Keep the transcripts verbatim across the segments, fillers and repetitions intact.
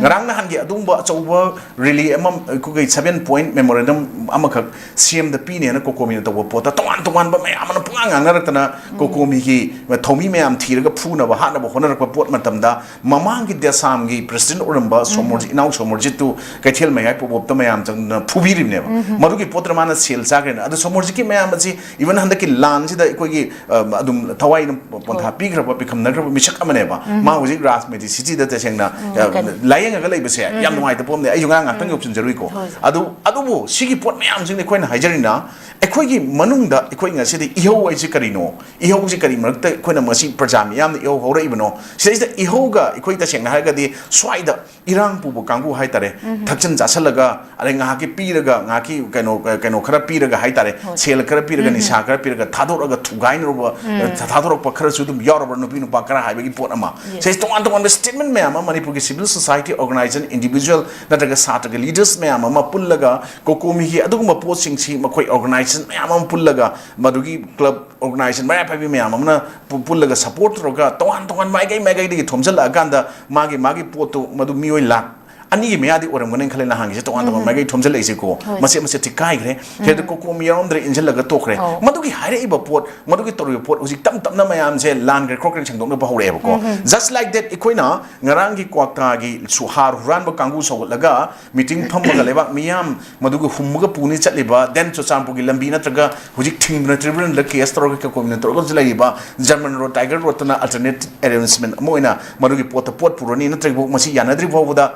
ꯉꯔꯥꯡ ꯅꯍꯥꯟꯒꯤ ꯑꯗꯨꯒꯨꯝꯕ ꯑꯆꯧꯕ ꯔꯦꯂꯤ ꯑꯃ, ꯑꯩꯈꯣꯏꯒꯤ seven point memorandum ꯑꯃꯈꯛ ꯁꯤ ꯑꯦꯝꯗ ꯄꯤꯅꯦꯅ ꯀꯣꯀꯣꯃꯤꯅ ꯇꯧꯕ ꯄꯣꯠꯇ ꯇꯣꯉꯥꯟ ꯇꯣꯉꯥꯟꯕ ꯃꯌꯥꯝ ꯑꯃꯅ ꯄꯨꯡꯉꯥꯡ ꯉꯥꯡꯅꯔꯛꯇꯅ, ꯀꯣꯀꯣꯃꯤꯒꯤ ꯊꯧꯃꯤ ꯃꯌꯥꯝ ꯊꯤꯔꯒ ꯐꯨꯅꯕ ꯍꯥꯠꯅꯕ ꯍꯣꯠꯅꯔꯛꯄ ꯄꯣꯠ ꯃꯇꯝꯗ, ꯃꯃꯥꯡꯒꯤ ꯗꯦꯁꯥꯝꯒꯤ ꯄ꯭ꯔꯦꯁꯤꯗꯦꯟ ꯑꯣꯏꯔꯝꯕ ꯁꯣꯃꯣꯔꯖꯤꯠ, ꯏꯅꯥꯎ ꯁꯣꯃꯣꯔꯖꯤꯠꯇꯨ ꯀꯩꯊꯦꯜ ꯃꯌꯥꯏ ꯄꯣꯕꯣꯞꯇ ꯃꯌꯥꯝ ꯆꯪꯗꯅ ꯐꯨꯕꯤꯔꯤꯕꯅꯦꯕ꯫ ꯃꯗꯨꯒꯤ ꯄꯣꯠꯇꯨꯅ ꯃꯥꯅ ꯁꯦꯜ ꯆꯥꯈ꯭ꯔꯦꯅ꯫ ꯑꯗꯨ ꯁꯣꯃꯣꯔꯖꯤꯠꯀꯤ ꯃꯌꯥꯝ ꯑꯁꯤ even ꯍꯟꯗꯛꯀꯤ ꯂꯥꯟꯁꯤꯗ ꯑꯩꯈꯣꯏꯒꯤ, ꯑ, ꯑꯗꯨꯝ ꯊꯋꯥꯏꯅ ꯄꯣꯟꯊꯥ ꯍꯣꯏ꯫ ꯄꯤꯈ꯭ꯔꯕ, ꯄꯤꯈꯝꯅꯈ꯭ꯔꯕ ꯃꯤꯁꯛ ꯑꯃꯅꯦꯕ꯫ ꯃꯥ ꯍꯧꯖꯤꯛ ꯔꯥꯖꯅꯤꯇꯤ ꯁꯤꯇꯤꯗ ꯇꯁꯦꯡꯅ, ꯎꯝ, ꯑ, ꯀꯔꯤ? ꯂꯥꯏꯌꯦꯡꯉꯒ ꯂꯩꯕꯁꯦ ꯌꯥꯝ ꯅꯨꯡꯉꯥꯏꯇꯕ ꯑꯃꯅꯦ꯫ ꯑꯩꯁꯨ ꯉꯔꯥꯡ ꯉꯥꯛꯇꯪ ꯌꯧꯁꯤꯟꯖꯔꯨꯏꯀꯣ꯫ ꯍꯣꯏ꯫ ꯑꯗꯨ, ꯑꯗꯨꯕꯨ ꯁꯤꯒꯤ ꯄꯣꯠ ꯃꯌꯥꯝꯁꯤꯡꯗꯤ ꯑꯩꯈꯣꯏꯅ ꯍꯥꯏꯖꯔꯤꯅ, ꯑꯩꯈꯣꯏꯒꯤ ꯃꯅꯨꯡꯗ ꯑꯩꯈꯣꯏ ꯉꯁꯤꯗꯤ ꯏꯍꯧ ꯍꯥꯏꯁꯤ ꯀꯔꯤꯅꯣ? ꯏꯍꯧꯁꯤ ꯀꯔꯤ ꯃꯔꯛꯇ ꯑꯩꯈꯣꯏꯅ ꯃꯁꯤ ꯄ꯭ꯔꯖꯥ ꯃꯤꯌꯥꯝꯅ ꯏꯍꯧ ꯍꯧꯔꯛꯏꯕꯅꯣ? ꯁꯤꯗꯩꯁꯤꯗ ꯏꯍꯧꯒ ꯑꯩꯈꯣꯏ ꯇꯁꯦꯡꯅ ꯍꯥꯏꯔꯒꯗꯤ ꯁ꯭ꯋꯥꯏꯗ ꯏꯔꯥꯡ ꯄꯨꯕ ꯀꯥꯡꯕꯨ ꯍꯥꯏꯇꯥꯔꯦ, ꯊꯛꯆꯟ ꯆꯥꯁꯜꯂꯒ, ꯑꯗꯩ ꯉꯥꯏꯍꯥꯛꯀꯤ ꯄꯤꯔꯒ, ꯉꯥꯏꯍꯥꯛꯀꯤ ꯀꯩꯅꯣ, ꯀꯩꯅꯣ ꯈꯔ ꯄꯤꯔꯒ ꯍꯥꯏꯇꯥꯔꯦ, ꯍꯣꯏ꯫ ꯁꯦꯜ ꯈꯔ ꯄꯤꯔꯒ, ꯅꯤꯁꯥ ꯈꯔ ꯄꯤꯔꯒ ꯊꯥꯗꯣꯛꯑꯒ ꯊꯨꯒꯥꯏꯅꯔꯨꯕ, ꯊꯥ-, ꯊꯥꯗꯣꯔꯛꯄ ꯈꯔꯁꯨ ꯑꯗꯨꯝ ꯌꯥꯎꯔꯕ꯭ꯔꯥ, ꯅꯨꯄꯤ ꯅꯨꯄꯥ ꯈꯔ ꯍꯥꯏꯕꯒꯤ ꯄꯣꯠ ꯑꯃ꯫ Yes. ꯁꯤꯁꯦ ꯇꯣꯉꯥꯟ ꯇꯣꯉꯥꯟꯕ statement ꯃꯌꯥꯝ ꯑꯃ ꯃꯅꯤꯄꯨꯔꯒꯤ civil society organization, individual ꯅꯠꯇ꯭ꯔꯒ ꯁꯥꯇ꯭ꯔꯒꯤ leaders ꯃꯌꯥꯝ ꯑꯃ ꯄꯨꯜꯂꯒ, ꯀꯣꯀꯣꯃꯤꯒꯤ ꯑꯗꯨꯒꯨꯝꯕ ꯄꯣꯠꯁꯤꯡꯁꯤ ꯃꯈꯣꯏ organization ꯃꯌꯥꯝ ꯑꯃ ꯄꯨꯜꯂꯒ, ꯃꯗꯨꯒꯤ club organization ꯃꯔꯥ ꯄꯥꯏꯕꯤ ꯃꯌꯥꯝ ꯑꯃꯅ ꯄꯨ-, ꯄꯨꯜꯂꯒ support ꯇꯧꯔꯒ ꯇꯣꯉꯥꯟ ꯇꯣꯉꯥꯟ ꯃꯥꯏꯀꯩ ꯃꯥꯏꯀꯩꯗꯒꯤ ꯊꯣꯝꯖꯤꯜꯂꯛꯑꯀꯥꯟꯗ ꯃꯥꯒꯤ, ꯃꯥꯒꯤ ꯄꯣꯠꯇꯨ ꯃꯗꯨ ꯃꯤꯑꯣꯏ ꯂꯥꯈ ꯑꯅꯤꯒꯤ ꯃꯌꯥꯗꯤ ꯑꯣꯏꯔꯝꯒꯅꯤ ꯈꯜꯂꯦ ꯅꯍꯥꯟꯒꯤꯁꯦ ꯇꯣꯉꯥꯟ ꯇꯣꯉꯥꯟ ꯃꯥꯏꯀꯩ ꯊꯣꯝꯖꯤꯜꯂꯛꯏꯁꯦꯀꯣ꯫ ꯍꯣꯏ꯫ ꯃꯆꯦꯠ ꯃꯆꯦꯠ ꯊꯤꯀꯥꯏꯈ꯭ꯔꯦ꯫ ꯍꯦꯛꯇ ꯀꯣꯀꯣꯃꯤ ꯌꯥꯎꯔꯝꯗ꯭ꯔꯦ ꯏꯟꯁꯤꯜꯂꯒ ꯇꯣꯛꯈ꯭ꯔꯦ꯫ ꯑꯧ꯫ ꯃꯗꯨꯒꯤ ꯍꯥꯏꯔꯛꯏꯕ ꯄꯣꯠ, ꯃꯗꯨꯒꯤ ꯇꯧꯔꯤꯕ ꯄꯣꯠ ꯍꯧꯖꯤꯛ ꯇꯞ ꯇꯞꯅ ꯃꯌꯥꯝꯁꯦ ꯂꯥꯟꯈ꯭ꯔꯦ ꯈꯣꯠꯈ꯭ꯔꯦ ꯁꯦꯡꯗꯣꯛꯅꯕ ꯍꯧꯔꯛꯑꯦꯕꯀꯣ꯫ Just like that ꯑꯩꯈꯣꯏꯅ ꯉꯔꯥꯡꯒꯤ ꯀ꯭ꯋꯥꯛꯇꯥꯒꯤ ꯁꯨ-, ꯍꯥꯔ ꯍꯨꯔꯥꯟꯕ ꯀꯥꯡꯕꯨ ꯁꯧꯒꯠꯂꯒ meeting ꯐꯝꯃꯒ ꯂꯩꯕꯥꯛ ꯃꯤꯌꯥꯝ ꯃꯗꯨꯒꯤ ꯍꯨꯝꯃꯒ ꯄꯨꯅꯤ ꯆꯠꯂꯤꯕ, then ꯆꯨꯔꯆꯥꯟꯄꯨꯔꯒꯤ ꯂꯝꯕꯤ ꯅꯠꯇ꯭ꯔꯒ ꯍꯧꯖꯤꯛ ꯊꯤꯡꯗꯨꯅ tribunalꯗ case ꯇꯧꯔꯒ ꯀꯣꯀꯣꯃꯤꯅ ꯇꯧꯔꯒ ꯂꯩꯔꯤꯕ German Road, Tiger Roadꯇꯅ alternate arrangement ꯑꯃ ꯑꯣꯏꯅ ꯃꯗꯨꯒꯤ ꯄꯣꯠꯇ ꯄꯣꯠ ꯄꯨꯔꯅꯤ, ꯅꯠꯇ꯭ꯔꯒ ꯃꯁꯤ ꯌꯥꯅꯗ꯭ꯔꯤ ꯐꯥꯎꯕꯗ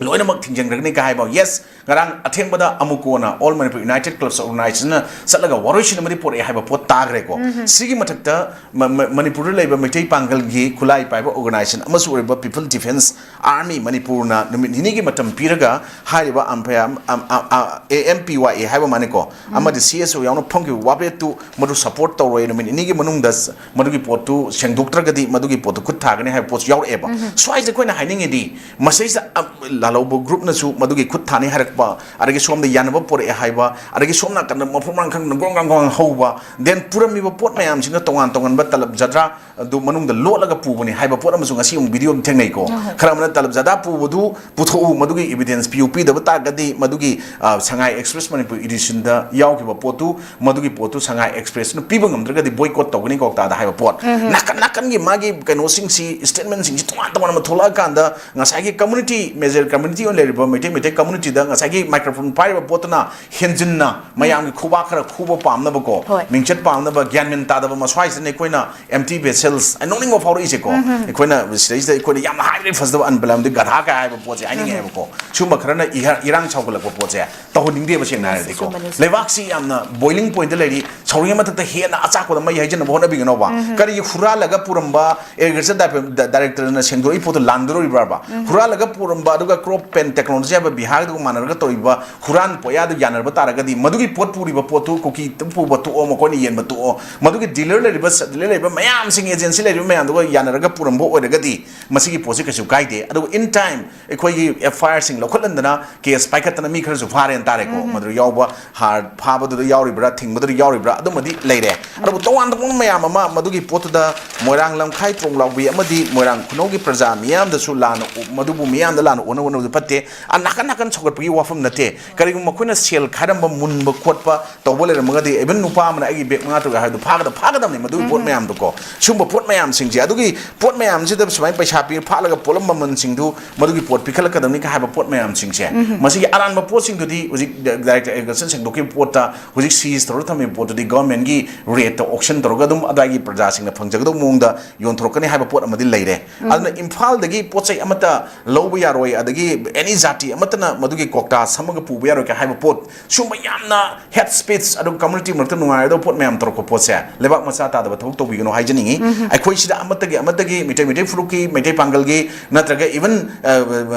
ꯂꯣꯏꯅꯃꯛ ꯊꯤꯡꯖꯤꯟꯈ꯭ꯔꯒꯅꯤ ꯀꯥꯏ ꯍꯥꯏꯕ꯫ Yes, ꯉꯔꯥꯡ ꯑꯊꯦꯡꯕꯗ ꯑꯃꯨꯀꯣꯅ, All Manipur United Clubs Organizationꯅ ꯆꯠꯂꯒ ꯋꯥꯔꯣꯏꯁꯤꯟ ꯑꯃꯗꯤ ꯄꯨꯔꯛꯑꯦ ꯍꯥꯏꯕ ꯄꯣꯠ ꯇꯥꯈ꯭ꯔꯦꯀꯣ꯫ ꯁꯤꯒꯤ ꯃꯊꯛꯇ ꯃ-, ꯃ-, ꯃꯅꯤꯄꯨꯔꯗ ꯂꯩꯕ ꯃꯩꯇꯩ ꯄꯥꯡꯒꯜꯒꯤ ꯈꯨꯠꯂꯥꯏ ꯄꯥꯏꯕ organization ꯑꯃꯁꯨ ꯑꯣꯏꯔꯤꯕ People Defence Army ꯃꯅꯤꯄꯨꯔꯅ ꯅꯨꯃꯤꯠ ꯅꯤꯅꯤꯒꯤ ꯃꯇꯝ ꯄꯤꯔꯒ ꯍꯥꯏꯔꯤꯕ ꯑꯝꯐꯌꯥꯝ, ꯑꯝ-, ꯑ-, ꯑ-, A M P Y A ꯍꯥꯏꯕ ꯃꯥꯅꯤꯀꯣ, ꯑꯃꯗꯤ C S O ꯌꯥꯎꯅ ꯐꯝꯈꯤꯕ ꯋꯥꯄꯦꯠꯇꯨ ꯃꯗꯨ support ꯇꯧꯔꯣꯏ, ꯅꯨꯃꯤꯠ ꯅꯤꯅꯤꯒꯤ ꯃꯅꯨꯡꯗ ꯁ-, ꯃꯗꯨꯒꯤ ꯄꯣꯠꯇꯨ ꯁꯦꯡꯗꯣꯛꯇ꯭ꯔꯒꯗꯤ ꯃꯗꯨꯒꯤ ꯄꯣꯠꯇꯨ ꯈꯨꯠ ꯊꯥꯒꯅꯤ ꯍꯥꯏꯕ ꯄꯣꯠꯁꯨ ꯌꯥꯎꯔꯛꯑꯦꯕ꯫ ꯁ꯭ꯋꯥꯏꯁꯦ ꯑꯩꯈꯣꯏꯅ ꯍꯥꯏꯅꯤꯡꯉꯤꯗꯤ ꯃꯁꯤꯁꯤꯗ, ꯑ, ꯂꯧꯕ ꯒ꯭ꯔꯨꯞꯅꯁꯨ ꯃꯗꯨꯒꯤ ꯈꯨꯠ ꯊꯥꯅꯤ ꯍꯥꯏꯔꯛꯄ, ꯑꯗꯒꯤ ꯁꯣꯝꯗ ꯌꯥꯅꯕ ꯄꯣꯔꯛꯑꯦ ꯍꯥꯏꯕ, ꯑꯗꯒꯤ ꯁꯣꯝ ꯅꯥꯀꯟꯗ ꯃꯐꯝ ꯃꯔꯥꯡ ꯈꯪꯗꯅ ꯒ꯭ꯔꯣꯡ ꯒ꯭ꯔꯥꯡ ꯒ꯭ꯔꯣꯡ ꯍꯧꯕ, then ꯄꯨꯔꯝꯃꯤꯕ ꯄꯣꯠ ꯃꯌꯥꯝꯁꯤꯅ ꯇꯣꯉꯥꯟ ꯇꯣꯉꯥꯟꯕ ꯇꯂꯕ ꯖꯗ꯭ꯔꯥ ꯑꯗꯨ ꯃꯅꯨꯡꯗ ꯂꯣꯠꯂꯒ ꯄꯨꯕꯅꯤ ꯍꯥꯏꯕ ꯄꯣꯠ ꯑꯃꯁꯨ ꯉꯁꯤ ꯑꯃꯨꯛ ꯚꯤꯗꯤꯑꯣ ꯑꯃ ꯊꯦꯡꯅꯩꯀꯣ꯫ ꯍꯣꯏ, ꯍꯣꯏ꯫ ꯈꯔ ꯑꯃꯅ ꯇꯂꯕ ꯖꯗ꯭ꯔꯥ ꯄꯨꯕꯗꯨ ꯄꯨꯊꯣꯛꯎ, ꯃꯗꯨꯒꯤ ꯏꯕꯤꯗꯦꯟꯁ ꯄꯤꯌꯨ, ꯄꯤꯗꯕ ꯇꯥꯔꯒꯗꯤ ꯃꯗꯨꯒꯤ, ꯑ, ꯁꯉꯥꯏ ꯑꯦꯛꯁꯄ꯭ꯔꯦꯁ ꯃꯅꯤꯄꯨꯔ ꯏꯗꯤꯁꯟꯗ ꯌꯥꯎꯈꯤꯕ ꯄꯣꯠꯇꯨ, ꯃꯗꯨꯒꯤ ꯄꯣꯠꯇꯨ ꯁꯉꯥꯏ ꯑꯦꯛꯁꯄ꯭ꯔꯦꯁꯅ ꯄꯤꯕ ꯉꯝꯗ꯭ꯔꯒꯗꯤ ꯕꯣꯏꯀꯣꯠ ꯇꯧꯒꯅꯤ ꯀꯣꯛꯇꯥꯗ ꯍꯥꯏꯕ ꯄꯣꯠ꯫ ꯎꯝ꯫ ꯅꯥꯀꯟ ꯅꯥꯀꯟꯒꯤ ꯃꯥꯒꯤ ꯀꯩꯅꯣꯁꯤꯡꯁꯤ, ꯁ꯭ꯇꯦꯠꯃꯦꯟꯁꯤꯡꯁꯤ ꯇꯣꯉꯥꯟ ꯇꯣꯉꯥꯟꯕ ꯊꯣꯛꯂꯛꯑꯀꯥꯟꯗ ꯉꯁꯥꯏꯒꯤ ꯀꯝꯃꯨꯅꯤꯇꯤ, ꯃꯦꯖꯔ ꯀꯝꯃꯨꯅꯤꯇꯤ ꯑꯣꯏꯅ ꯂꯩꯔꯤꯕ ꯃꯩꯇꯩ, ꯃꯩꯇꯩ ꯀꯝꯃꯨꯅꯤꯇꯤꯗ ꯉꯁꯥꯏꯒꯤ ꯃꯥꯏꯀ꯭ꯔꯣꯐꯣꯟ ꯄꯥꯏꯔꯤꯕ ꯄꯣꯠꯇꯨꯅ ꯍꯦꯟꯖꯤꯟꯅ ꯃꯌꯥꯝꯒꯤ ꯈꯨꯕꯥꯛ ꯈꯔ ꯈꯨꯕ ꯄꯥꯝꯅꯕꯀꯣ, ꯍꯣꯏ꯫ ꯃꯤꯡꯆꯠ ꯄꯥꯝꯅꯕ, ꯒ꯭ꯌꯥꯟ ꯃꯦꯟ ꯇꯥꯗꯕ ꯃꯁ꯭ꯋꯥꯏꯁꯤꯗꯅ ꯑꯩꯈꯣꯏꯅ empty vessels, ꯑꯩ ꯅꯣꯛꯅꯤꯡꯕ ꯐꯥꯎꯔꯛꯏꯁꯦꯀꯣ꯫ ꯎꯝ꯫ ꯑꯩꯈꯣꯏꯅ ꯁꯤꯗꯩꯁꯤꯗ ꯑꯩꯈꯣꯏꯅ ꯌꯥꯝꯅ ꯍꯥꯏꯕꯗꯤ ꯐꯖꯗꯕ unbalanced ꯒꯙꯥ ꯀꯥꯏ ꯍꯥꯏꯕ ꯄꯣꯠꯁꯦ ꯍꯥꯏꯅꯤꯡꯉꯦꯕꯀꯣ꯫ ꯎꯝ꯫ ꯁꯤꯒꯨꯝꯕ ꯈꯔꯅ ꯏꯍ-, ꯏꯔꯥꯡ ꯁꯥꯎꯒꯠꯂꯛꯄ ꯄꯣꯠꯁꯦ ꯇꯧꯍꯟꯅꯤꯡꯗꯦꯕ, ꯁꯦꯡꯅ ꯍꯥꯏꯔꯗꯤꯀꯣ꯫ ꯆꯨꯝꯕꯅꯦ, ꯆꯨꯝꯕꯅꯦ꯫ ꯂꯩꯕꯥꯛꯁꯤ ꯌꯥꯝꯅ boiling point ꯂꯩꯔꯤ, ꯁꯧꯔꯤꯉꯩ ꯃꯊꯛꯇ ꯍꯦꯟꯅ ꯑꯆꯥꯛꯄꯗ ꯃꯩ ꯍꯩꯖꯤꯟꯅꯕ ꯍꯣꯠꯅꯕꯤꯒꯅꯣꯕ꯫ ꯎꯝ꯫ ꯀꯔꯤꯒꯤ ꯍꯨꯔꯥꯜꯂꯒ ꯄꯨꯔꯝꯕ agriculture ꯗꯥꯏ-, ꯗꯥꯏꯔꯦꯛꯇꯔꯅ ꯁꯦꯡꯗꯣꯛꯏ ꯄꯣꯠꯇꯣ ꯂꯥꯟꯗꯣꯔꯤꯕ꯭ꯔꯕ? ꯎꯝ꯫ ꯍꯨꯔꯥꯜꯂꯒ ꯄꯨꯔꯝꯕ, ꯑꯗꯨꯒ crop and technology ꯍꯥꯏꯕ ꯕꯤꯍꯥꯔꯗꯨꯒ ꯃꯥꯟꯅꯔꯒ ꯇꯧꯔꯤꯕ ꯍꯨꯔꯥꯟ ꯄꯣꯌꯥꯗꯨ ꯌꯥꯅꯔꯕ ꯇꯥꯔꯒꯗꯤ, ꯃꯗꯨꯒꯤ ꯄꯣꯠ ꯄꯨꯔꯤꯕ ꯄꯣꯠꯇꯨ ꯀꯨꯀꯤ ꯄꯨꯕ ꯇꯣꯛꯑꯣ, ꯃꯈꯣꯏꯅ ꯌꯦꯟꯕ ꯇꯣꯛꯑꯣ꯫ ꯃꯗꯨꯒꯤ dealer ꯂꯩꯔꯤꯕ, sub dealer ꯂꯩꯔꯤꯕ ꯃꯌꯥꯝꯁꯤꯡ, agency ꯂꯩꯔꯤꯕ ꯃꯌꯥꯝꯗꯨꯒ ꯌꯥꯅꯔꯒ ꯄꯨꯔꯝꯕ ꯑꯣꯏꯔꯒꯗꯤ, ꯃꯁꯤꯒꯤ ꯄꯣꯠꯁꯤ ꯀꯩꯁꯨ ꯀꯥꯏꯗꯦ꯫ ꯑꯗꯨꯒ in time ꯑꯩꯈꯣꯏꯒꯤ FIR ꯁꯤꯡ ꯂꯧꯈꯠꯍꯟꯗꯅ case ꯄꯥꯏꯈꯠꯇꯅ ꯃꯤ ꯈꯔꯁꯨ ꯐꯥꯔꯦꯅ ꯇꯥꯔꯦꯀꯣ꯫ ꯎꯝ꯫ ꯃꯗꯨꯗ ꯌꯥꯎꯕ, ꯍꯥꯔ ꯐꯥꯕꯗꯨꯗ ꯌꯥꯎꯔꯤꯕ꯭ꯔꯥ, ꯊꯤꯡꯕꯗꯨꯗ ꯌꯥꯎꯔꯤꯕ꯭ꯔꯥ, ꯑꯗꯨꯃꯗꯤ ꯂꯩꯔꯦ꯫ ꯑꯗꯨꯕꯨ ꯇꯣꯉꯥꯟ ꯇꯣꯉꯥꯟꯕ ꯃꯌꯥꯝ ꯑꯃ ꯃꯗꯨꯒꯤ ꯄꯣꯠꯇꯨꯗ ꯃꯣꯏꯔꯥꯡ ꯂꯝꯈꯥꯏ ꯇ꯭ꯔꯣꯡꯂꯥꯎꯕꯤ ꯑꯃꯗꯤ ꯃꯣꯏꯔꯥꯡ ꯈꯨꯅꯧꯒꯤ ꯄ꯭ꯔꯖꯥ ꯃꯤꯌꯥꯝꯗꯁꯨ ꯂꯥꯟꯅ ꯎ-, ꯃꯗꯨꯕꯨ ꯃꯤꯌꯥꯝꯗ ꯂꯥꯟꯅ ꯑꯣꯟꯅ ꯑꯣꯟꯅꯕꯗꯨ ꯐꯠꯇꯦ꯫ ꯑ, ꯅꯥꯀꯟ ꯅꯥꯀꯟ ꯁꯧꯒꯠꯄꯒꯤ ꯋꯥꯐꯝ ꯅꯠꯇꯦ꯫ ꯀꯔꯤꯒꯨꯝꯕ ꯃꯈꯣꯏꯅ ꯁꯦꯜ ꯈꯥꯏꯔꯝꯕ, ꯃꯨꯟꯕ ꯈꯣꯠꯄ ꯇꯧꯕ ꯂꯩꯔꯝꯃꯒꯗꯤ, even ꯅꯨꯄꯥ ꯑꯃꯅ ꯑꯩꯒꯤ bag ꯃꯉꯥ ꯇꯔꯨꯛ ꯍꯥꯏꯕꯗꯨ ꯐꯥꯒꯗꯕ, ꯐꯥꯒꯗꯕꯅꯤ ꯃꯗꯨꯒꯤ ꯄꯣꯠ ꯃꯌꯥꯝꯗꯨꯀꯣ꯫ ꯁꯤꯒꯨꯝꯕ ꯄꯣꯠ ꯃꯌꯥꯝꯁꯤꯡꯁꯦ, ꯑꯗꯨꯒꯤ ꯄꯣꯠ ꯃꯌꯥꯝꯁꯤꯗ ꯁꯨꯃꯥꯏꯅ ꯄꯩꯁꯥ ꯄꯤ ꯐꯥꯠꯂꯒ ꯄꯣꯠꯂꯝ ꯃꯃꯜꯁꯤꯡꯗꯨ ꯃꯗꯨꯒꯤ ꯄꯣꯠ ꯄꯤꯈꯠꯂꯛꯀꯗꯕꯅꯤ ꯀ ꯍꯥꯏꯕ ꯄꯣꯠ ꯃꯌꯥꯝꯁꯤꯡꯁꯦ, ꯃꯁꯤꯒꯤ ꯑꯔꯥꯟꯕ ꯄꯣꯠꯁꯤꯡꯗꯨꯗꯤ ꯍꯧꯖꯤꯛ ꯗ-, director agriculture ꯁꯦꯡꯗꯣꯛꯈꯤꯕ ꯄꯣꯠꯇ ꯍꯧꯖꯤꯛ seize ꯇꯧꯔꯒ ꯊꯝꯃꯤꯕ ꯄꯣꯠꯇꯨꯗꯤ government ꯀꯤ rate ꯇ auction ꯇꯧꯔꯒ ꯑꯗꯨꯝ ꯑꯗꯥꯏꯒꯤ ꯄ꯭ꯔꯖꯥꯁꯤꯡꯅ ꯐꯪꯖꯒꯗꯧꯕ ꯃꯑꯣꯡꯗ ꯌꯣꯟꯊꯣꯔꯛꯀꯅꯤ ꯍꯥꯏꯕ ꯄꯣꯠ ꯑꯃꯗꯤ ꯂꯩꯔꯦ꯫ ꯑꯗꯨꯅ ꯏꯝꯐꯥꯜꯗꯒꯤ ꯄꯣꯠ ꯆꯩ ꯑꯃꯠꯇ ꯂꯧꯕ ꯌꯥꯔꯣꯏ, ꯑꯗꯒꯤ any ꯖꯥꯇꯤ ꯑꯃꯠꯇꯅ ꯃꯗꯨꯒꯤ ꯀ꯭ꯋꯥꯛꯇꯥ ꯁꯝꯃꯒ ꯄꯨꯕ ꯌꯥꯔꯣꯏ ꯀ ꯍꯥꯏꯕ ꯄꯣꯠ, ꯁꯨꯝꯕ ꯌꯥꯝꯅ hate speech ꯑꯗꯨꯒ community ꯃꯔꯛꯇ ꯅꯨꯡꯉꯥꯏꯔꯣꯏꯗꯕ ꯄꯣꯠ ꯃꯌꯥꯝ ꯇꯧꯔꯛꯄ ꯄꯣꯠꯁꯦ ꯂꯩꯕꯥꯛ ꯃꯆꯥ ꯇꯥꯗꯕ ꯊꯕꯛ ꯇꯧꯕꯤꯒꯅꯨ ꯍꯥꯏꯖꯅꯤꯡꯉꯤ꯫ ꯑꯩꯈꯣꯏ ꯁꯤꯗ ꯑꯃꯠꯇꯒꯤ, ꯑꯃꯠꯇꯒꯤ ꯃꯩꯇꯩ, ꯃꯩꯇꯩ ꯐꯨꯔꯨꯞꯀꯤ, ꯃꯩꯇꯩ ꯄꯥꯡꯒꯜꯒꯤ ꯅꯠꯇ꯭ꯔꯒ even, ꯑ,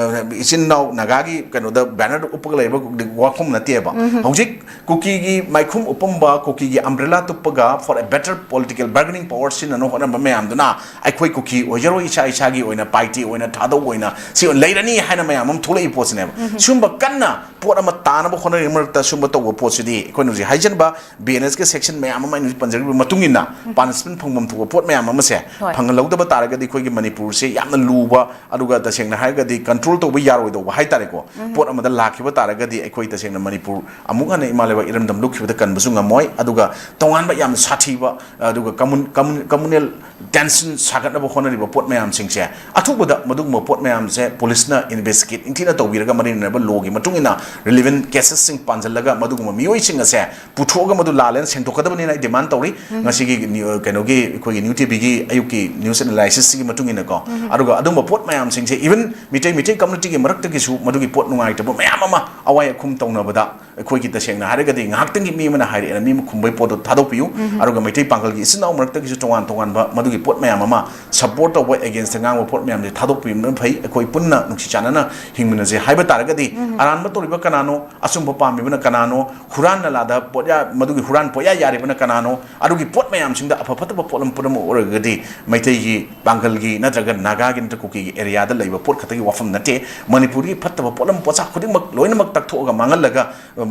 ꯏꯆꯤꯟ ꯏꯅꯥꯎ ꯅꯥꯒꯥꯒꯤ ꯀꯩꯅꯣꯗ banner ꯎꯞꯄꯒ ꯂꯩꯕ ꯋꯥꯐꯝ ꯅꯠꯇꯦꯕ꯫ ꯍꯧꯖꯤꯛ ꯀꯨꯀꯤꯒꯤ ꯃꯥꯏꯈꯨꯝ ꯎꯞꯄꯝꯕ, ꯀꯨꯀꯤꯒꯤ umbrella ꯇꯨꯞꯄꯒ for a better political bargaining power ꯁꯤꯖꯤꯟꯅꯅꯕ ꯍꯣꯠꯅꯕ ꯃꯌꯥꯝꯗꯨꯅ ꯑꯩꯈꯣꯏ ꯀꯨꯀꯤ ꯑꯣꯏꯖꯔꯣꯏ, ꯏꯁꯥ ꯏꯁꯥꯒꯤ ꯑꯣꯏꯅ ꯄꯥꯔꯇꯤ ꯑꯣꯏꯅ ꯊꯥꯗꯧ ꯑꯣꯏꯅ ꯁꯤ ꯑꯣꯏꯅ ꯂꯩꯔꯅꯤ ꯍꯥꯏꯅ ꯃꯌꯥꯝ ꯑꯃ ꯊꯣꯛꯂꯛꯏ ꯄꯣꯠꯁꯤꯅꯦꯕ꯫ ꯁꯤꯒꯨꯝꯕ ꯀꯟꯅ ꯄꯣꯠ ꯑꯃ ꯇꯥꯅꯕ ꯍꯣꯠꯅꯔꯤꯉꯩ ꯃꯔꯛꯇ ꯁꯤꯒꯨꯝꯕ ꯇꯧꯕ ꯄꯣꯠꯁꯤꯗꯤ ꯑꯩꯈꯣꯏꯅ ꯍꯧꯖꯤꯛ ꯍꯥꯏꯖꯟꯕ ꯕꯤ ꯑꯦꯟ ꯑꯦꯁꯀꯤ ꯁꯦꯛꯁꯟ ꯃꯌꯥꯝ ꯑꯃ ꯑꯩꯅ ꯍꯧꯖꯤꯛ ꯄꯟꯖꯈ꯭ꯔꯤꯕ ꯃꯇꯨꯡ ꯏꯟꯅ ꯄꯥꯅꯤꯁꯃꯦꯟ ꯐꯪꯐꯝ ꯊꯣꯛꯄ ꯄꯣꯠ ꯃꯌꯥꯝ ꯑꯃꯁꯦ ꯍꯣꯏ꯫ ꯐꯪꯍꯜꯍꯧꯗꯕ ꯇꯥꯔꯒꯗꯤ ꯑꯩꯈꯣꯏꯒꯤ ꯃꯅꯤꯄꯨꯔꯁꯦ ꯌꯥꯝꯅ ꯂꯨꯕ, ꯑꯗꯨꯒ ꯇꯁꯦꯡꯅ ꯍꯥꯏꯔꯒꯗꯤ ꯀꯟꯇ꯭ꯔꯣꯜ ꯇꯧꯕ ꯌꯥꯔꯣꯏꯗꯧꯕ ꯍꯥꯏꯇꯥꯔꯦꯀꯣ꯫ ꯄꯣꯠ ꯑꯃꯗ ꯂꯥꯛꯈꯤꯕ ꯇꯥꯔꯒꯗꯤ ꯑꯩꯈꯣꯏ ꯇꯁꯦꯡꯅ ꯃꯅꯤꯄꯨꯔ ꯑꯃꯨꯛ ꯍꯟꯅ ꯏꯃꯥ ꯂꯩꯕꯥꯛ ꯏꯔꯝꯗꯝ ꯂꯨꯞꯈꯤꯕꯗ ꯀꯟꯕꯁꯨ ꯉꯝꯃꯣꯏ꯫ ꯑꯗꯨꯒ ꯇꯣꯉꯥꯟꯕ ꯌꯥꯝꯅ ꯁꯥꯊꯤꯕ, ꯑꯗꯨꯒ ꯀꯃꯨꯟ-, ꯀꯃꯨꯟ-, ꯀꯃꯨꯅꯦꯜ ꯇꯦꯟꯁꯟ ꯁꯥꯒꯠꯅꯕ ꯍꯣꯠꯅꯔꯤꯕ ꯄꯣꯠ ꯃꯌꯥꯝꯁꯤꯡꯁꯦ, ꯑꯊꯨꯕꯗ ꯃꯗꯨꯒꯨꯝꯕ ꯄꯣꯠ ꯃꯌꯥꯝꯁꯦ ꯄꯨꯂꯤꯁꯅ ꯏꯟꯚꯦꯁꯇꯤꯒꯦꯠ ꯅꯤꯡꯊꯤꯅ ꯇꯧꯕꯤꯔꯒ ꯃꯔꯤ ꯂꯩꯅꯕ ꯂꯣꯒꯤ ꯃꯇꯨꯡ ꯏꯟꯅ ꯔꯤꯂꯤꯚꯦꯟ ꯀꯦꯁꯦꯁꯁꯤꯡ ꯄꯥꯟꯁꯤꯜꯂꯒ ꯃꯗꯨꯒꯨꯝꯕ ꯃꯤꯑꯣꯏꯁꯤꯡ ꯑꯁꯦ ꯄꯨꯊꯣꯛꯑꯒ ꯃꯗꯨ ꯂꯥꯜꯂꯦꯅ ꯁꯦꯡꯗꯣꯛꯀꯗꯕꯅꯤꯅ ꯑꯩ ꯗꯤꯃꯥꯟ ꯇꯧꯔꯤ꯫ ꯉꯁꯤꯒꯤ ꯅ꯭ꯌꯨ-, ꯀꯩꯅꯣꯒꯤ ꯑꯩꯈꯣꯏꯒꯤ ꯅ꯭ꯌꯨ ꯇꯤ ꯚꯤꯒꯤ ꯑꯌꯨꯛꯀꯤ ꯅ꯭ꯌꯨꯁ ꯑꯦꯅꯥꯂꯥꯏꯁꯤꯁꯁꯤꯒꯤ ꯃꯇꯨꯡ ꯏꯟꯅꯀꯣ꯫ ꯑꯗꯨꯒ ꯑꯗꯨꯝꯕ ꯄꯣꯠ ꯃꯌꯥꯝꯁꯤꯡꯁꯦ, ꯏꯚꯟ ꯃꯤꯇꯩ, ꯃꯤꯇꯩ ꯀꯝꯌꯨꯅꯤꯇꯤꯒꯤ ꯃꯔꯛꯇꯒꯤꯁꯨ ꯃꯗꯨꯒꯤ ꯄꯣꯠ ꯅꯨꯡꯉꯥꯏꯇꯕ ꯃꯌꯥꯝ ꯑꯃ ꯑꯋꯥꯏ ꯑꯈꯨꯝ ꯇꯧꯅꯕꯗ ꯑꯩꯈꯣꯏꯒꯤ ꯇꯁꯦꯡꯅ ꯍꯥꯏꯔꯒꯗꯤ ꯉꯥꯏꯍꯥꯛꯇꯪꯒꯤ ꯃꯤ ꯑꯃꯅ ꯍꯥꯏꯔꯛꯑꯦꯅ ꯃꯤ ꯑꯃ ꯈꯨꯝꯕꯩ ꯄꯣꯠꯇꯣ ꯊꯥꯗꯣꯛꯄꯤꯌꯨ꯫ ꯑꯗꯨꯒ ꯃꯩꯇꯩ ꯄꯥꯡꯒꯜꯒꯤ ꯏꯆꯤꯟ ꯏꯅꯥꯎ ꯃꯔꯛꯇꯒꯤꯁꯨ ꯇꯣꯉꯥꯟ ꯇꯣꯉꯥꯟꯕ ꯃꯗꯨꯒꯤ ꯄꯣꯠ ꯃꯌꯥꯝ ꯑꯃ ꯁꯄꯣꯔꯠ ꯇꯧꯕ ꯑꯦꯒꯦꯟꯁꯇ ꯉꯥꯡꯕ ꯄꯣꯠ ꯃꯌꯥꯝꯁꯦ ꯊꯥꯗꯣꯛꯄꯤꯕꯅ ꯐꯩ꯫ ꯑꯩꯈꯣꯏ ꯄꯨꯟꯅ ꯅꯨꯡꯁꯤ ꯆꯥꯟꯅꯅ ꯍꯤꯡꯃꯤꯟꯅꯁꯦ ꯍꯥꯏꯕ ꯇꯥꯔꯒꯗꯤ, ꯑꯔꯥꯟꯕ ꯇꯧꯔꯤꯕ ꯀꯅꯥꯅꯣ, ꯑꯆꯨꯝꯕ ꯄꯥꯝꯃꯤꯕꯅ ꯀꯅꯥꯅꯣ, ꯍꯨꯔꯥꯟ ꯅꯂꯥꯗ ꯄꯣꯠꯌꯥ-, ꯃꯗꯨꯒꯤ ꯍꯨꯔꯥꯟ ꯄꯣꯠꯌꯥ ꯌꯥꯔꯤꯕꯅ ꯀꯅꯥꯅꯣ, ꯑꯗꯨꯒꯤ ꯄꯣꯠ ꯃꯌꯥꯝꯁꯤꯡꯗ ꯑꯐ ꯐꯠꯇꯕ ꯄꯣꯠꯂꯝ ꯄꯨꯝꯅꯃꯛ ꯑꯣꯏꯔꯒꯗꯤ ꯃꯩꯇꯩꯒꯤ ꯄꯥꯡꯒꯜꯒꯤ ꯅꯠꯇ꯭ꯔꯒ ꯅꯥꯒꯥꯒꯤ ꯅꯠꯇ꯭ꯔꯒ ꯀꯨꯀꯤꯒꯤ ꯑꯦꯔꯤꯌꯥꯗ ꯂꯩꯕ ꯄꯣꯠ ꯈꯛꯇꯒꯤ ꯋꯥꯐꯝ ꯅꯠꯇꯦ꯫ ꯃꯅꯤꯄꯨꯔꯒꯤ ꯐꯠꯇꯕ ꯄꯣꯠꯂꯝ ꯄꯣꯠꯁꯛ ꯈꯨꯗꯤꯡꯃꯛ ꯂꯣꯏꯅꯃꯛ ꯇꯛꯊꯣꯛꯑꯒ ꯃꯥꯡꯍꯜꯂꯒ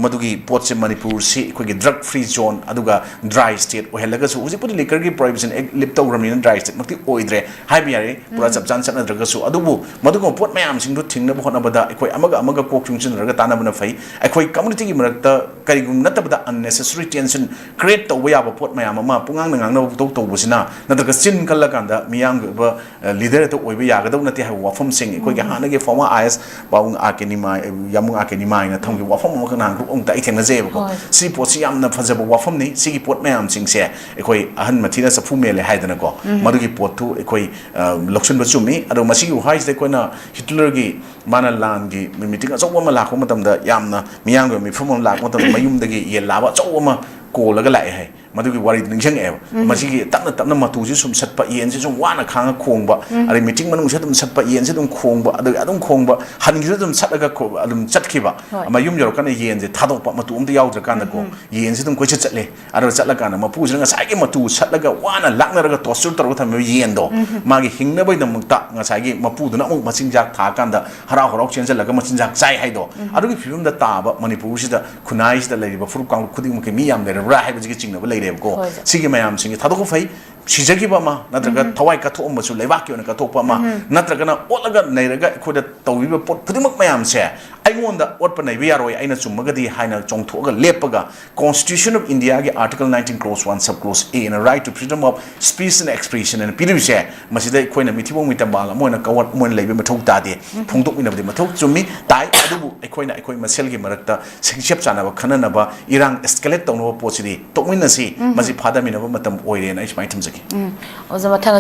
ꯃꯗꯨꯒꯤ ꯄꯣꯠꯁꯦ ꯃꯅꯤꯄꯨꯔꯁꯤ ꯑꯩꯈꯣꯏꯒꯤ ꯗ꯭ꯔꯒ ꯐ꯭ꯔꯤ ꯖꯣꯟ ꯑꯗꯨꯒ ꯗ꯭ꯔꯥꯏ ꯁ꯭ꯇꯦꯠ ꯑꯣꯏꯍꯜꯂꯒꯁꯨ, ꯍꯧꯖꯤꯛꯄꯨꯗꯤ ꯂꯤꯀꯔꯒꯤ ꯄ꯭ꯔꯣꯍꯤꯕꯤꯁꯟ ꯑꯦꯛ ꯂꯤꯐ ꯇꯧꯈ꯭ꯔꯕꯅꯤꯅ ꯗ꯭ꯔꯥꯏ ꯁ꯭ꯇꯦꯠꯃꯛꯇꯤ ꯑꯣꯏꯗ꯭ꯔꯦ ꯍꯥꯏꯕ ꯌꯥꯔꯦ, ꯄꯨꯔꯥ ꯆꯞ ꯆꯥꯅ ꯆꯠꯅꯗ꯭ꯔꯒꯁꯨ꯫ ꯑꯗꯨꯕꯨ ꯃꯗꯨꯒꯨꯝꯕ ꯄꯣꯠ ꯃꯌꯥꯝꯁꯤꯡꯗꯨ ꯊꯤꯡꯅꯕ ꯍꯣꯠꯅꯕꯗ ꯑꯩꯈꯣꯏ ꯑꯃꯒ ꯑꯃꯒ ꯀꯣꯛ ꯆꯨꯡꯁꯤꯟꯅꯔꯒ ꯇꯥꯟꯅꯕꯅ ꯐꯩ꯫ ꯑꯩꯈꯣꯏ ꯀꯝꯃ꯭ꯌꯨꯅꯤꯇꯤꯒꯤ ꯃꯔꯛꯇ ꯀꯔꯤꯒꯨꯝꯕ ꯅꯠꯇꯕꯗ unnecessary tension create ꯇꯧꯕ ꯌꯥꯕ ꯄꯣꯠ ꯃꯌꯥꯝ ꯑꯃ ꯄꯨꯡꯉꯥꯡꯗ ꯉꯥꯡꯅꯕ ꯄꯨꯡꯇꯧ ꯇꯧꯕꯁꯤꯅ, ꯅꯠꯇ꯭ꯔꯒ ꯆꯤꯟ ꯀꯜꯂꯀꯥꯟꯗ ꯃꯤꯌꯥꯝꯒꯤ ꯑꯣꯏꯕ ꯂꯤꯗꯔ ꯍꯦꯛꯇ ꯑꯣꯏꯕ ꯌꯥꯒꯗꯧ ꯅꯠꯇꯦ ꯍꯥꯏꯕ ꯋꯥꯐꯝꯁꯤꯡ ꯑꯩꯈꯣꯏꯒꯤ ꯍꯥꯟꯅꯒꯤ former I A S ꯄꯥꯕꯨꯡ ꯑꯥꯔ ꯀꯦ ꯅꯤꯃꯥꯏ, ꯌꯥꯝꯕꯨꯡ ꯑꯥꯔ ꯀꯦ ꯅꯤꯃꯥꯏꯅ ꯊꯝꯈꯤꯕ ꯋꯥꯐꯝ ꯑꯃꯈꯛ ꯅꯍꯥꯟ group ꯑꯃꯗ ꯑꯩ ꯊꯦꯡꯅꯖꯩꯑꯕꯀꯣ꯫ ꯍꯣꯏ꯫ ꯁꯤ ꯄꯣꯠꯁꯤ ꯌꯥꯝꯅ ꯐꯖꯕ ꯋꯥꯐꯝꯅꯤ꯫ ꯁꯤꯒꯤ ꯄꯣꯠ ꯃꯌꯥꯝꯁꯤꯡꯁꯦ ꯑꯩꯈꯣꯏ ꯑꯍꯟ ꯃꯊꯤꯅ ꯆꯐꯨ ꯃꯦꯜꯂꯦ ꯍꯥꯏꯗꯅꯀꯣ, ꯃꯗꯨꯒꯤ ꯄꯣꯠꯇꯨ ꯑꯩꯈꯣꯏ, ꯑ, ꯂꯧꯁꯤꯟꯕ ꯆꯨꯝꯃꯤ꯫ ꯑꯗꯣ ꯃꯁꯤꯒꯤ ꯋꯥꯍꯩꯁꯤꯗ ꯑꯩꯈꯣꯏꯅ ꯍꯤꯠꯂꯔꯒꯤ ꯃꯥꯅ ꯂꯥꯟꯒꯤ ꯃꯤꯇꯤꯡ ꯑꯆꯧꯕ ꯑꯃ ꯂꯥꯛꯄ ꯃꯇꯝꯗ, ꯌꯥꯝꯅ ꯃꯤꯌꯥꯝꯒꯤ ꯑꯣꯏꯕ ꯃꯤꯐꯝ ꯑꯃ ꯂꯥꯛꯄ ꯃꯇꯝꯗ ꯃꯌꯨꯝꯗꯒꯤ ꯌꯦꯟ ꯂꯥꯕ ꯑꯆꯧꯕ ꯑꯃ ꯀꯣꯜꯂꯒ ꯂꯥꯛꯑꯦ ꯍꯥꯏ꯫ ꯃꯗꯨꯒꯤ ꯋꯥꯔꯤꯗꯨ ꯅꯤꯡꯁꯤꯡꯉꯛꯑꯦꯕ꯫ ꯃꯁꯤꯒꯤ ꯇꯞꯅ ꯇꯞꯅ ꯃꯇꯨꯁꯤ ꯁꯨꯝ ꯁꯠꯄ, ꯌꯦꯟꯁꯤ ꯁꯨꯝ ꯋꯥꯅ ꯈꯥꯡꯉ ꯈꯣꯡꯕ, ꯑꯗꯩ ꯃꯤꯇꯤꯡ ꯃꯅꯨꯡꯁꯤ ꯑꯗꯨꯝ ꯁꯠꯄ, ꯌꯦꯟꯁꯤ ꯑꯗꯨꯝ ꯈꯣꯡꯕ, ꯑꯗꯨꯒ ꯑꯗꯨꯝ ꯈꯣꯡꯕ, ꯍꯟꯈꯤꯁꯨ ꯑꯗꯨꯝ ꯁꯠꯂꯒ ꯈꯣ-, ꯑꯗꯨꯝ ꯆꯠꯈꯤꯕ꯫ ꯍꯣꯏ꯫ ꯃꯌꯨꯝ ꯌꯧꯔꯀꯥꯟꯗ ꯌꯦꯟꯁꯦ ꯊꯥꯗꯣꯛꯄ, ꯃꯇꯨ ꯑꯝꯇ ꯌꯥꯎꯗ꯭ꯔꯀꯥꯟꯗꯀꯣ, ꯌꯦꯟꯁꯤ ꯑꯗꯨꯝ ꯀꯣꯏꯆꯠ ꯆꯠꯂꯦ꯫ ꯑꯗꯨꯒ ꯆꯠꯂꯀꯥꯟꯗ ꯃꯄꯨꯁꯤꯅ ꯉꯁꯥꯏꯒꯤ ꯃꯇꯨ ꯁꯠꯂꯒ ꯋꯥꯅ ꯂꯥꯛꯅꯔꯒ torture ꯇꯧꯔꯒ ꯊꯝꯃꯤꯕ ꯌꯦꯟꯗꯣ, ꯃꯥꯒꯤ ꯍꯤꯡꯅꯕꯒꯤꯗꯃꯛꯇ ꯉꯁꯥꯏꯒꯤ ꯃꯄꯨꯗꯨꯅ ꯑꯃꯨꯛ ꯃꯆꯤꯟꯖꯥꯛ ꯊꯥꯀꯥꯟꯗ ꯍꯔꯥꯎ ꯍꯔꯥꯎ ꯆꯦꯟꯁꯤꯜꯂꯒ ꯃꯆꯤꯟꯖꯥꯛ ꯆꯥꯏ ꯍꯥꯏꯗꯣ, ꯑꯗꯨꯒꯤ ꯐꯤꯕꯝꯗ ꯇꯥꯕ ꯃꯅꯤꯄꯨꯔꯁꯤꯗ ꯈꯨꯟꯅꯥꯏꯁꯤꯗ ꯂꯩꯔꯤꯕ ꯐꯨꯔꯨꯞ ꯀꯥꯡꯂꯨꯞ ꯈꯨꯗꯤꯡꯃꯛꯀꯤ ꯃꯤ ꯌꯥꯝ ꯂꯩꯔꯕ꯭ꯔꯥ ꯍꯥꯏꯕꯁꯤꯒꯤ ꯆꯤꯡꯅꯕ ꯂꯩꯔꯦꯕꯀꯣ꯫ ꯍꯣꯏ, ꯁꯥꯔ꯫ ꯁꯤꯒꯤ ꯃꯌꯥꯝꯁꯤꯡꯁꯦ ꯊꯥꯗꯣꯛꯄ ꯐꯩ꯫ ꯁꯤꯖꯈꯤꯕ ꯑꯃ, ꯅꯠꯇ꯭ꯔꯒ ꯊꯋꯥꯏ ꯀꯠꯊꯣꯛꯑꯝꯕꯁꯨ, ꯂꯩꯕꯥꯛꯀꯤ ꯑꯣꯏꯅ ꯀꯠꯊꯣꯛꯄ ꯑꯃ, ꯅꯠꯇ꯭ꯔꯒꯅ ꯑꯣꯠꯂꯒ ꯅꯩꯔꯒ ꯑꯩꯈꯣꯏꯗ ꯇꯧꯕꯤꯕ ꯄꯣꯠ ꯈꯨꯗꯤꯡꯃꯛ ꯃꯌꯥꯝꯁꯦ ꯑꯩꯉꯣꯟꯗ ꯑꯣꯠꯄ ꯅꯩꯕ ꯌꯥꯔꯣꯏ, ꯑꯩꯅ ꯆꯨꯝꯃꯒꯗꯤ ꯍꯥꯏꯅ ꯆꯣꯡꯊꯣꯛꯑꯒ ꯂꯦꯞꯄꯒ, Constitution of India ꯒꯤ Article nineteen clause one sub clause A ꯅ right to freedom of speech and expression ꯍꯥꯏꯅ ꯄꯤꯔꯤꯕꯁꯦ, ꯃꯁꯤꯗ ꯑꯩꯈꯣꯏꯅ ꯃꯤꯊꯤꯕꯣꯡ ꯃꯤꯇꯝꯕꯥꯜ ꯑꯃ ꯑꯣꯏꯅ ꯀꯋꯥꯠ ꯑꯃ ꯑꯣꯏꯅ ꯂꯩꯕ ꯃꯊꯧ ꯇꯥꯗꯦ꯫ ꯐꯣꯡꯗꯣꯛꯃꯤꯟꯅꯕꯗꯤ ꯃꯊꯧ ꯆꯨꯝꯃꯤ, ꯇꯥꯏ, ꯑꯗꯨꯕꯨ ꯑꯩꯈꯣꯏꯅ ꯑꯩꯈꯣꯏ ꯃꯁꯦꯜꯒꯤ ꯃꯔꯛꯇ ꯁꯦꯡꯁꯦꯞ ꯆꯥꯅꯕ, ꯈꯟꯅꯅꯕ, ꯏꯔꯥꯡ escalate ꯇꯧꯅꯕ ꯄꯣꯠꯁꯤꯗꯤ ꯇꯣꯛꯃꯤꯟꯅꯁꯤ꯫ ꯃꯁꯤ ꯐꯥꯗꯃꯤꯟꯅꯕ ꯃꯇꯝ ꯑꯣꯏꯔꯦꯅ ꯑꯩ ꯁꯨꯃꯥꯏꯅ ꯊꯝꯖꯒꯦ꯫ ꯑꯣꯖꯥ, ꯃꯊꯪ